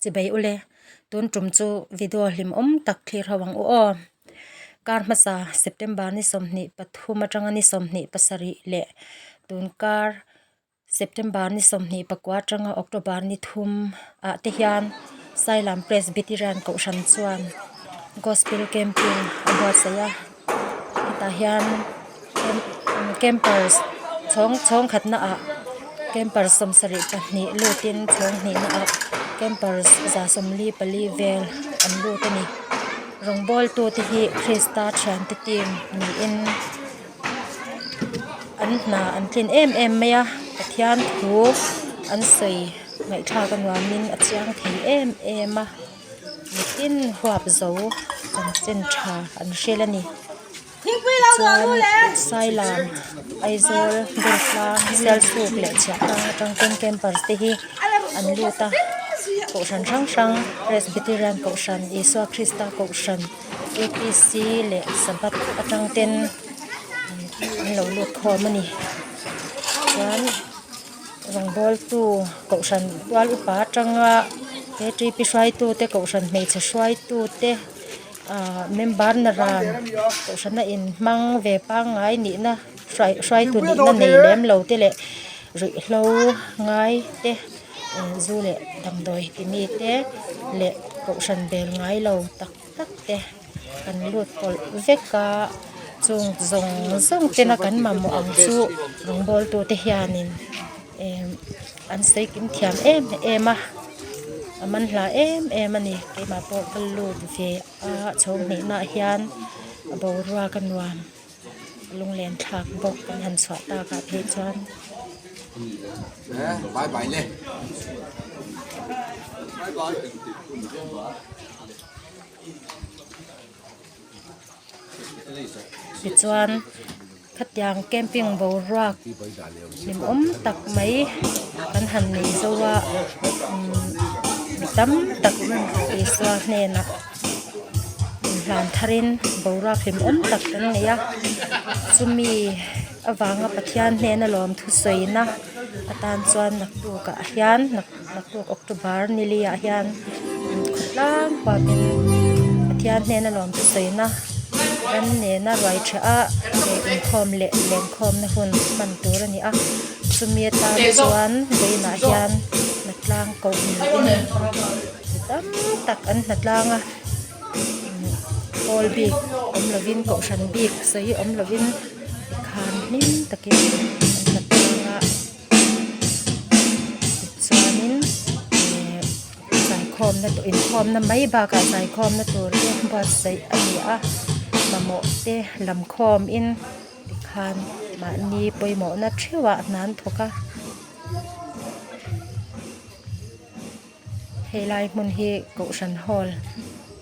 Chibei ule, tun tum chu video hlimawm tak thlir ho ang u aw. Kar hmasa September ni 23 atanga ni 27 leh tun kar September ni 29 atanga October ni thum ah te hian Sailam Presbyterian Kohhran chuan Gospel Camping a buatsaih a, hetah hian campers chhawng chhawng khatna ah campers 72 lutin chhawng hnihna ah campers 144 vel an lut a ni rawngbawl tu te hi Krista thiante team niin an hna an tlin em em mai a Pathian thu an sawi ngaihthlak a nuamin a chiang thei em em a. Mitin huap zo chanchin tha an hril a ni. Tichuan Sailam, Aizawl, Durtlang, Sialsuk leh Chhiahtlang atang ten campers te hi an lut a. Kohhran hrang hrang Presbyterian Kohhran, Isua Krista Kohhran, APC leh Sabbath atang ten an lo lut khawm a ni. Chuan. Rawngbawltu kohhran tual upa atanga ktp hruaitute kohhran hmeichhe hruaitute ahh member naran kohhrana inhmang ve pangngai nihna hruai hruaitu nihna nei lem lo te leh ruihhlo ngai te zu leh damdawi ti mi te leh kohhran bel ngai lo tak tak te kan lut pawlh vek a chung zawng zawng tena kan mamawh ang chu rawngbawl tute hianin ehh an sawi kim thiam em em a a man hla em em a ni keimah pawh ka lut ve a chhawng hnihna ah hian a boruak a nuam lunglen thlak bawk kan han chhuah takah phei chuan. Tichuan khatiang camping boruak hlimawm tak mai kan han nei zo a umm mi tam tak Isua hnenah inhlan tharin boruak hlimawm tak kan nei a chumi avanga Pathian hnena lawm thusawina atan chuan naktukah hian. Naktuk October nili ah hian khawtlang huapin Pathian hnena lawm chu sawina ram nena ruai tha a inkhawm leh lenkhawmna hun hman tur a ni a chumi atan chuan vawiinah hian hnatlang koh niin mi tam tak an hnatlang a pawl bik awm lovin kohhran bik sawi awm lovin tikhan hlim takin an hnatlang a. Tichuanin ehh zaikhawmna tur inkhawmna mai bakah zaikhawmna tur te buatsaih a ni a mamawh te lam khawmin tikhan mahni pawimawhna theuhah hna an thawk a helai hmun hi kohhran hall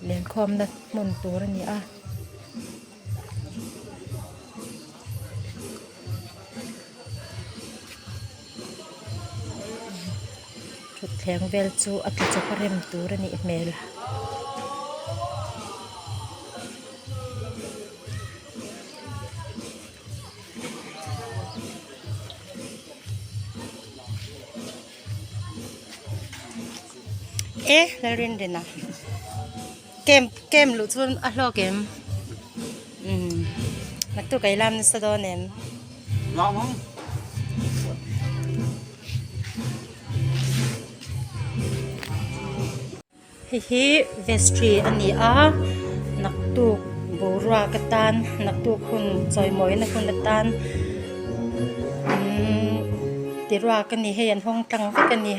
lenkhawmna hmun tur a ni a. Thutthleng vel chu a tla chawp a rem tur a nih hmel. E Lalrinrina camp camp luh chu a hlawk em umm naktuk a i lam nasa dawn em. Hei hi vestry a ni a naktuk boruak atan naktuk hun chawimawina hun atan umm tiruak a ni hei an hawng tlang vek a ni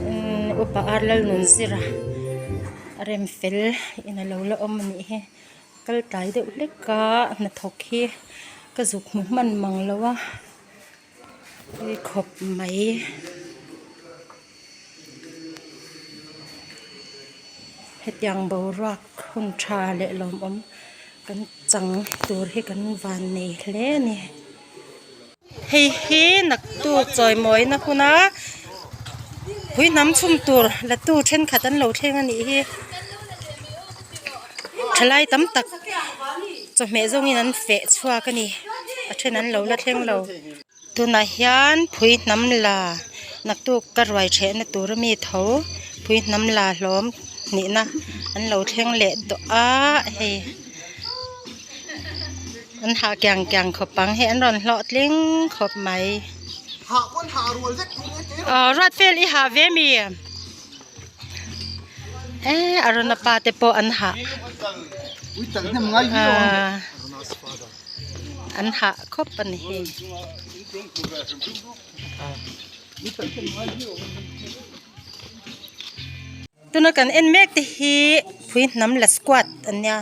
umm upa ar Lalnunzira a rem fel in a lo la awm a nih hi kal tlai deuh hlek a hnathawk hi ka zuk hmu hman mang lo a. Tui khawp mai hetiang boruak hun tha leh lawmawm kan chang tur hi kan van nei hle a ni. Hei hi naktuk chawimawina huna pui hnam chhum tur la tu thenkhat an lo thleng a nih hi thalai tam tak chawhmeh zawngin an feh chhuak a ni a then an lo la thleng lo. Tunah hian phui hnam la naktuk ka ruai thehna tur ami tho Pui hnam la hlawm hnihna an lo thleng leh tawh a hei an hah kiang kiang khawp ang hei an rawn hlawh tling khawp mai aw ruat vel i hah ve mi eh Aruna pa te pawh an hah ah an hah khawp a ni hei. Tuna kan en mek te hi phui hnam la squad an nia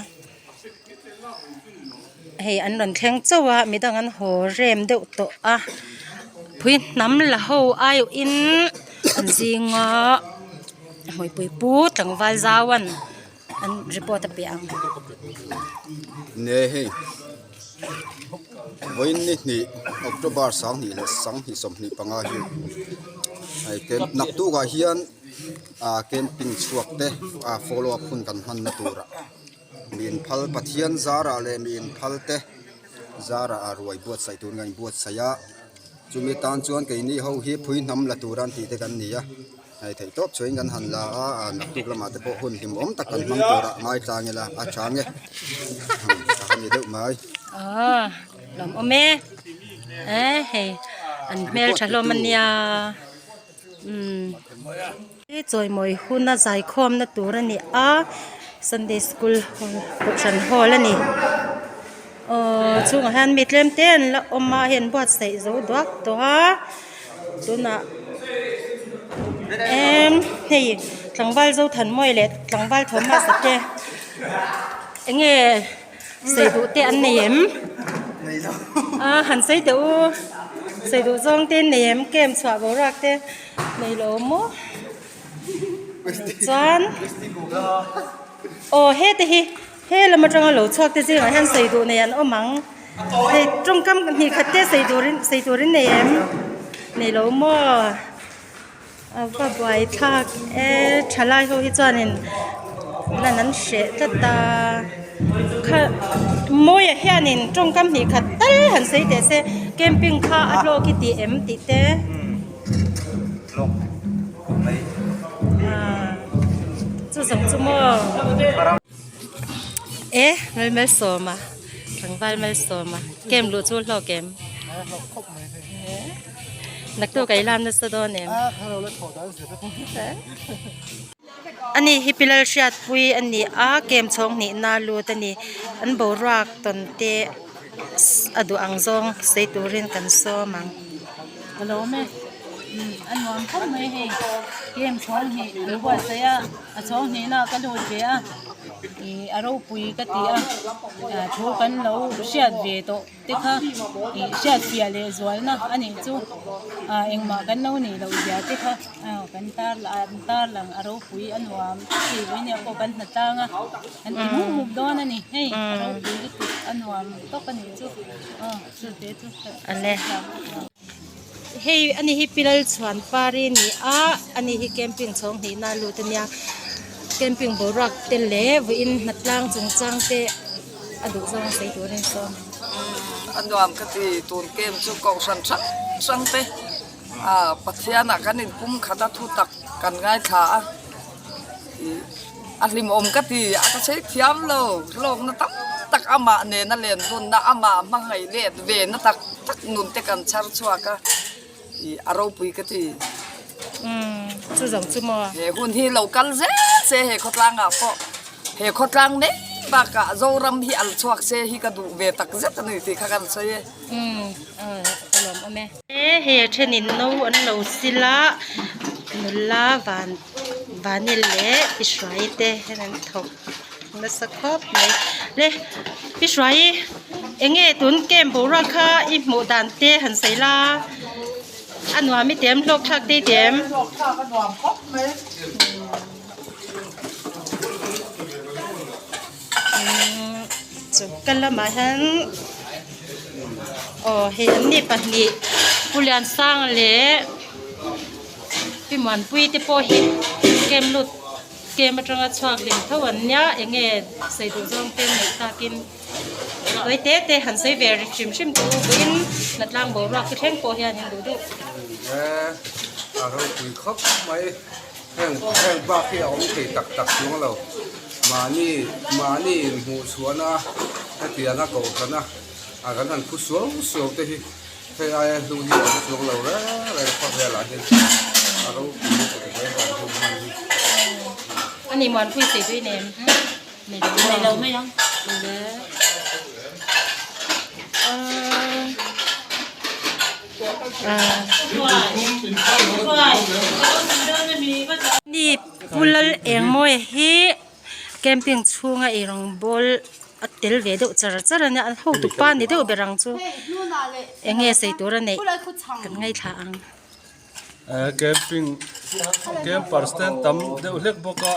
hei an rawn thleng chauh a midang an haw rem deuh tawh a phui hnam la ho aiawhin an zinga hmuipui pu tlangval zau an an report a pe ang. Ne hei vawiin ni hnih October sanghnih leh sanghnih 25 hi hei camp naktuk ah hian ah camping chhuak te ah follow up hun kan hman na turah mi inphal Pathian zarah leh mi inphal te zarah ah ruai buatsaih tur in kan inbuatsaih a chumi tan chuan keini ho hi phui hnam la tur an tih te kan ni a. Hei theih tawp chuan kan han la a, ah naktuk lamah te pawh hun hlimawm tak kan hmang turah ngai tlang ila a tha nge ka han ni deuh mai. Aw lawm awm e e hei an hmel tha hlawm ania umm chawimawi huna zaikhawmna tur a ni a sunday school hall kohhran hall a ni aw chhungah hian mi tlem te an la awm a hei an buatsaih zo duak tawh a. Tunah em hei tlangval Zothanmawii leh tlangval Thomas a te enge sawi duh te an nei em a han sawi teh u sawi duh zawng te an nei em camp chhuah boruak te nei lo maw chuan aw hete hi he lam atanga lo chhuak te zingah hian sawi duh nei an awm ang. Hei tawngkam hnih khat te sawi turin sawi turin nei em? Nei lo maw? A va buai thlak e thalai ho hi chuanin lan an hreh tlat a kha Mawia hianin tawngkam hnih khat tal han sawi teh se camping kha a hlawk i tih em tih te. Chu zawng chu maw? E Malsawma tlangval Malsawma camp luh chu hlawk em naktuk a i lam nasa dawn em ani hi pilal hriatpui a ni a camp chhawng hnihna lut a ni an boruak tawn te a duh ang zawng sawi turin kan sawm ang. Ka lawm e a nuam khawp mai hei camp chhawng hnih an buatsaih a. A chhawng hnihna ka lut ve a, ih a ropui ka ti a, thu kan lo hriat ve tawh te kha ih hriat fiah leh zualna a nih chu, ah engmah kan lo nih loh zia te kha kan tar an tar lang a ropui a nuam hei vawinia pawh kan hna tlang a, kan ti mup mup dawn a ni hei a ropui lutuk a nuam tawk a nih chu aw chu te chu. Hei ani hi Pilal Chhuanpari a ni a ani hi camping chhawng hnihna a lut a nia camping boruak te leh vawiin hnatlang chungchang te a duh zawng a sawi turin sawm. A nuam ka ti tun camp chu kohhran hrang hrang te ah Pathianah kan inpum khat a thu tak kan ngaithla a ih a hlimawm ka ti a ka chei thiam lo hlawkna tam tak amah nena len bunna amah hmangaih let ve na tak tak nun te kan chhar chhuak a ih a ropui ka ti. Umm chu zawng chu maw. He hun hi lo kal zel se he khawtlang ah pawh he khawtlang mai bakah Zoram hi al chhuak se hi ka duh ve tak zet a ni tih kha kan sawi e. Umm ka lawm awm e. E hei a thenin no an lo sil a nula van vani leh pi hruai te hian an thawk nasa khawp mai le pi hruai eng nge tun camp boruak kha i hmuh dan te han sawi la a nuam i ti em hlawk thlak te i ti em. Chu ka lamah hian aw hei an ni pahnih Pu Liansanga leh Pi Muanpui te pawh hi camp lut camp atanga chhuak hlim tho an nia eng nge sawi duh zawng te neih takin tawi te te han sawi ve ri hrim hrim tawh u vawiin hnatlang boruak te thleng pawh hian in duh duh. A ropui khawp mai. Heng heng bak hi a awm thei tak tak chuang lo. Mahni mahni inhmuh chhuahna hetianga kohhrana a kan han phu suau suau te hi hei aia hlu hi a awm chuang lo reng reng khawvelah hian a ropui lutuk hle kan hun hman hi. Ani Muanpui sei tui nem. Nei lo mai ang. Ni Pu Lal Engmawia hi camping chhunga eirawng bawl a tel ve deuh char char a nia a hotu pa ni deuh ber ang chu eng nge sei tur a neih kan ngaithla ang. Camping campers te an tam deuh hlek bawk a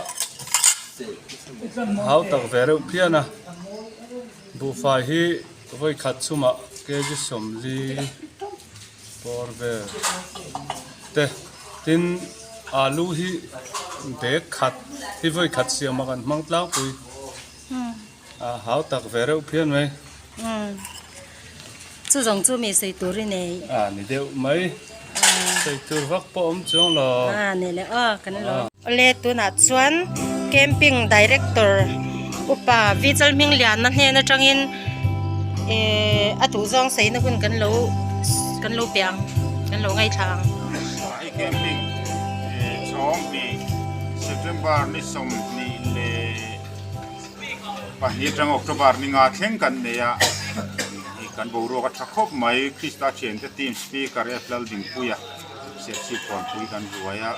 hau tak ve reuh phian a buhfai hi vawi khat chhumah kg 40 bawr vel te tin alu hi bag khat hi vawi khat siam ah kan hmang tlangpui a hau tak ve reuh phian mai. Chu zawng chu mi sawi tur i nei. A ni deuh mai. Sawi tur vak pawh awm chuang lo. A ni le aw kan lo. Awle tunah chuan camping director upa Vichal Hmingliana hnen atangin eh a duh zawng saina hun kan lo kan lo pe ang kan lo ngaithla ang. Hei camping chhawng tih September ni 22 atang October ni nga thleng kan nei a hei kan boruak a tha khawp mai Krista thiante team speaker F Laldingpuia Serchhip Huanpui kan ruai a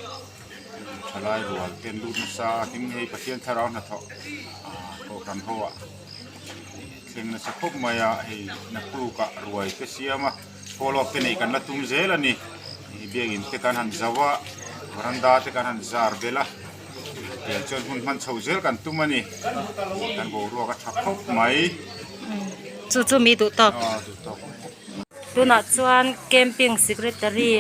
thalai rual te an lut nasa a tin hei Pathian thlarau hnathawh kohhran ho ah thleng nasa khawp mai a hei naktuk ah ruai te siam a follow up te neih kan la tum zel a ni biakin te kan han zo a veranda te kan han zar bel a. Tiang chuan hun hman chho zel kan tum a ni. Kan boruak a tha khawp mai. Chu chu mi duh tawk. Aw duh tawk. Tunah chuan camping secretary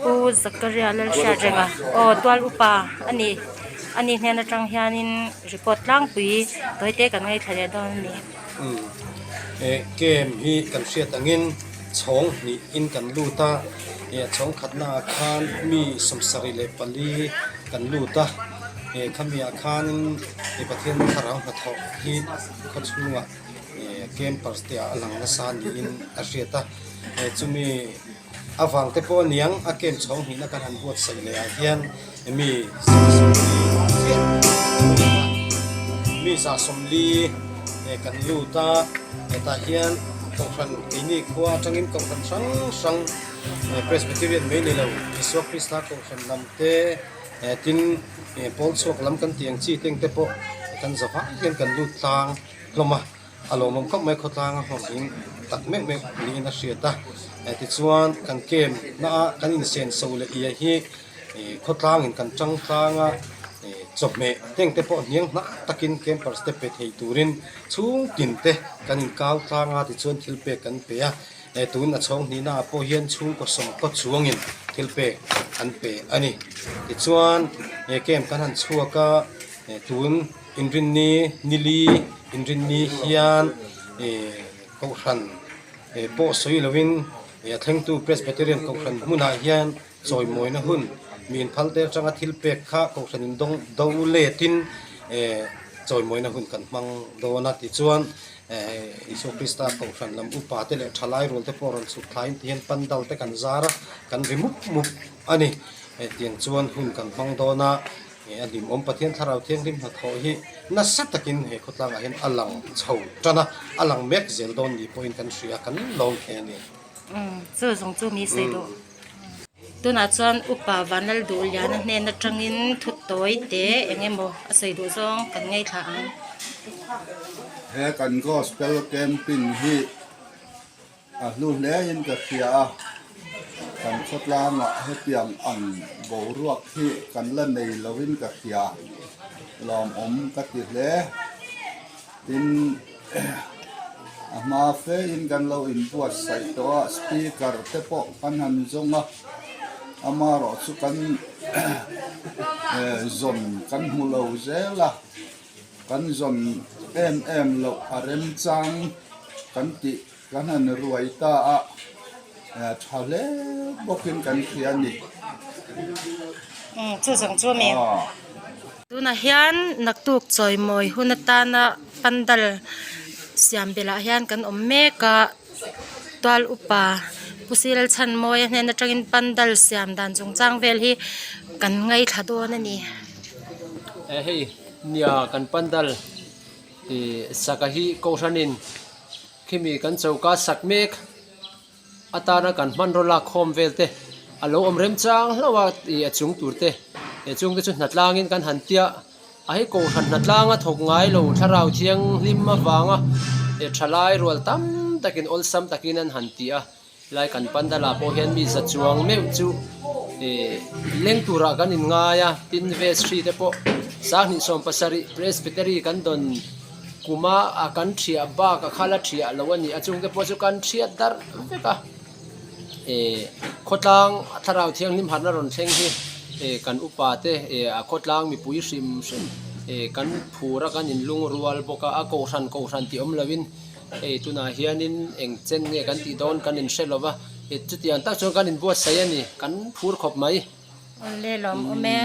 Pu Zakaria Lalhriatrenga aw tual upa a ni. Ani hnen atang hianin report tlangpui tawite kan ngaithla leh dawn a ni. Camp hi kan hriat angin chhawng hnih in kan lut a, chhawng khatna ah khan mi 74 kan lut a, khami ah khanin Pathian thlarau hnathawh hi khaw chhungah campers te ah a lang nasa niin a hriat a, chumi avang te pawh a niang a camp chhawng hnihna kan han buatsaih leh ah hian mi 140 chiah mi 140 kan lut a hetah hian kohhran keini khua atangin kohhran hrang hrang Presbyterian mai ni lo Isua Krista kohhran lam te tin pawl chhuak lam kan tih ang chi te ang te pawh kan za vang hian kan lut tlang hlawm a. A lawmawm khawp mai khawtlang a hlawhtling tak meuh meuh niin a hriat a, tichuan kan camp na a kan insen so leh ia hi khawtlangin kan tang tlang a, chawhmeh teng te pawh hniang hna takin campers te pe thei turin chhung tin te kan inkau tlang a tichuan thil pek kan pe a, tun a chhawng hnihna ah pawh hian chhungkaw sawmkaw chuangin thil pek an pe a ni, tichuan camp kan han chhuak a tun. Inrinni nili inrinni hian ih kohhran ih pawh sawi lovin ih a thlengtu Presbyterian kohhran hmunah hian chawimawina hun mi inphal te atanga thil pek kha kohhran in dawng do letin eh chawimawina hun kan hmang dawn a tichuan eh Isua Krista kohhran lam upa te leh thalai rual te pawh rawn chhuk thlaiin tihian pandal te kan zar a kan ri mup mup a ni hetiang chuan hun kan hmang dawn a. He a hlimawm Pathian Thlarau Thianghlim hnathawh hi nasa takin he khawtlangah hian a lang chho tan a, a lang mek zel dawn ni pawhin kan hria, kan lawm hle a ni. Umm, chu zawng chu mi sawi duh. Tunah chuan Upa Vanlalduhliana hnen atangin thu tawi te eng emaw a sawi duh zawng kan ngaithla ang. He kan Gospel Camping hi A hlu hlein ka hria a, kan khawtlangah hetiang ang boruak hi kan la nei loin ka hria, lawmawm ka ti hle. Tin, a hma fein kan lo inbuatsaih tawh a, speaker te pawh kan han zawng a, amaherawh chu kan zawn kan hmu lo zel a, kan zawn em em loh a remchang kan tih. Kan han ruai ta a, tha hle bawkin kan hria a ni. Umm chu zawng chu a mi. Tunah hian naktuk chawimawi hun atana pandal siam belh ah hian kan awm mek a tual upa Pu Silchhanmawia hnen atangin pandal siam dan chungchang vel hi kan ngaithla dawn a ni. Hei nia kan pandal ih saka hi kohhranin khimi kan choka sak mek. Atana kan hmanraw lak khawm vel te a lo awm rem chang hlauh a ih a chung tur te he chung te chu hnatlangin kan han tia a hei kohhran hnatlanga thawk ngai lo thlarau thianghlim avanga he thalai rual tam takin awlsam takin an han ti a helai kan pandal ah pawh hian mi za chuang meuh chu ih leng turah kan in ngai a tin vestry te pawh 27 presbytery kan dawn. Kuma a kan thiah bak a khala thiah lo a ni a chungte pawh chu kan thiat darh vek a eh khawtlang thlarau thianghlim harna rawn thleng hi eh kan upa te eh a khawtlang mipui hrim hrim eh kan phur a kan inlung rual bawk a a kohhran kohhran tih awm loin hei tunah hianin eng chen nge kan tih dawn kan inhre lo va eh chutiang tak chuan kan inbuatsaih a ni kan phur khawp mai. Awle lawm awm e.